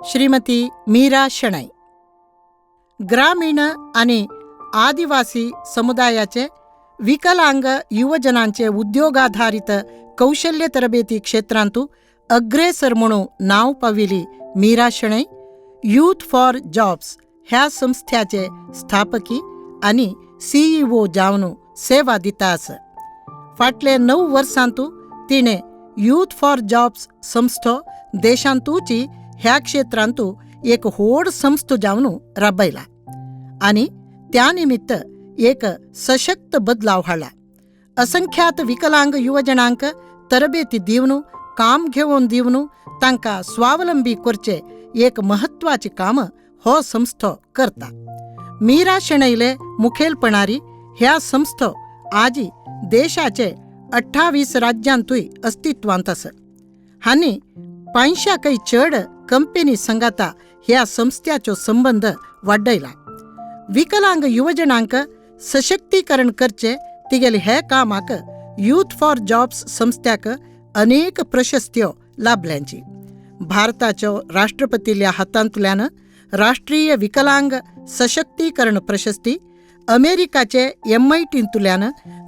श्रीमती मीरा शणै. ग्रामीण आनी आदिवासी समुदायाचे विकलांग युवजनांचे उद्योगाधारित कौशल्य तरबेती क्षेत्रांतु अग्रेसर म्हणून नाव पाविली Meera Shenoy youth for jobs ह्या संस्थ्याचे स्थापकी आनी सीईओ जावन सेवा दिता आसा. फाटले 9 वर्सांतु तिणें यूथ फॉर जॉब्स संस्थो देशांतूची ह्या क्षेत्रांतु एक व्हड संस्था जावन राबयला आनी त्या निमित्त एक सशक्त बदलाव हाडला. असंख्यात विकलांग युवजनांक तरबेती दिवन काम घेवन दिवन तांकां स्वावलंबी करचे एक म्हत्वाचें काम हो संस्थो करता. मीरा शणैले मुखेलपणारी ह्या संस्थो आजी देशाचे 28 राज्यांतूय अस्तित्वांत आसा. हांणी 500कय चड कंपनी संगाता ह्या संस्थ्याचो संबंद वाडयला. विकलांग युवजनांक सशक्तीकरण करचे तिगेले हे कामाक यूथ फॉर जॉब्स संस्थ्याक अनेक प्रशस्त्यो लाभल्यांची. भारताच्यो राष्ट्रपतील्या हातांतल्यान राष्ट्रीय विकलांग सशक्तीकरण प्रशस्ती, अमेरिकाचे एमआयटींतल्यान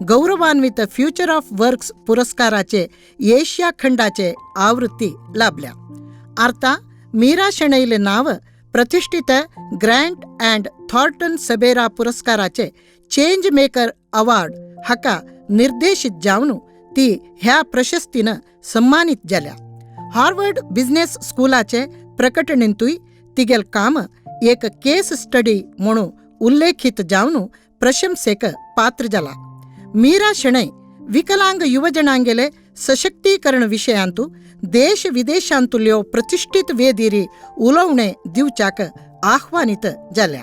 गौरवान्वित फ्युचर ऑफ वर्क्स पुरस्काराचे एशिया खंडाचे आवृत्ती लाभल्या. आतां मीरा शणैले नांव प्रतिष्ठित ग्रँट अँड थॉर्टन सबेरा पुरस्काराचे चेंज मेकर अवॉर्ड हाका निर्देशित जावन ती ह्या प्रशस्तीन सन्मानित जाल्या. हार्वर्ड बिझनेस स्कूलाचे प्रकटणेंतूय तिगेल काम एक केस स्टडी म्हणून उल्लेखित जावन प्रशंसेक पात्र जाला. मीरा शणै विकलांग युवजनांगेले सशक्तीकरण विशयांतु देश विदेशांतुल्यो प्रतिष्ठित वेदिरी उलोवणे दिवच्याक आह्वानित जाल्या.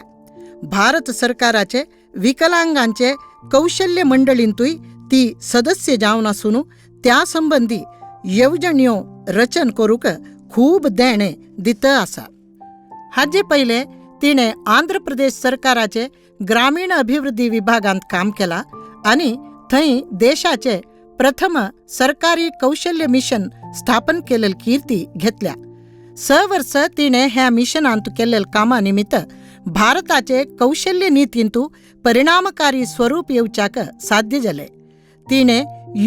भारत सरकाराचे विकलांगांचे कौशल्य मंडळींतूय ती सदस्य जावन आसून त्या संबंदी येवजण्यो रचन करूंक खूब देणें दित आसा. हाजे पयले तिणें आंध्र प्रदेश सरकाराचे ग्रामीण अभिवृद्धी विभागांत काम केलां आनी थंय देशाचे प्रथम सरकारी कौशल्य मिशन स्थापन केलेल कीर्ती घेतल्या. 6 वर्स तिणें ह्या मिशनांत केल्ले कामा निमित्त भारताचे कौशल्य नितींतु परिणामकारी स्वरूप येवच्याक साध्य जालें. तिणें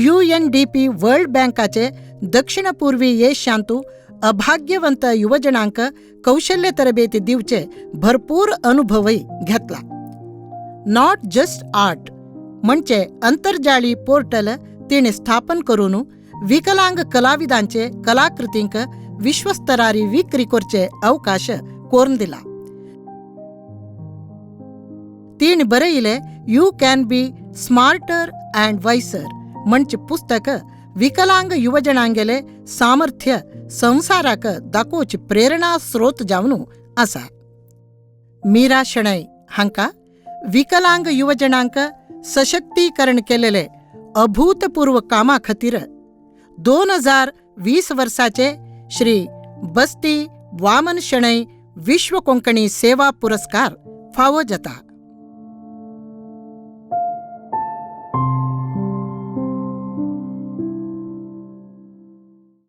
UNDP world बँकाचे दक्षिण पूर्वी एशियांतु अभाग्यवंत युवजनांक कौशल्य तरबेती दिवचे भरपूर अनुभवय घेतला. Not just art म्हणजे अंतर्जाळी पोर्टल तिणें स्थापन करून विकलांग कलाविदांचे कलाकृतींक विश्वस्तरारी विक्री करचे अवकाश कोरून दिला. तिणें बरयले you can be smarter and wiser म्हणजे पुस्तक विकलांग युवजनांगेले सामर्थ्य संसाराक दाखोवची प्रेरणा स्रोत जावन आसा. मीरा शणै हांकां विकलांग युवजनांक सशक्तीकरण केलेले अभूतपूर्व कामा खातीर 2020 वर्साचे श्री बस्ती वामन शणै विश्व कोंकणी सेवा पुरस्कार फावो जाता.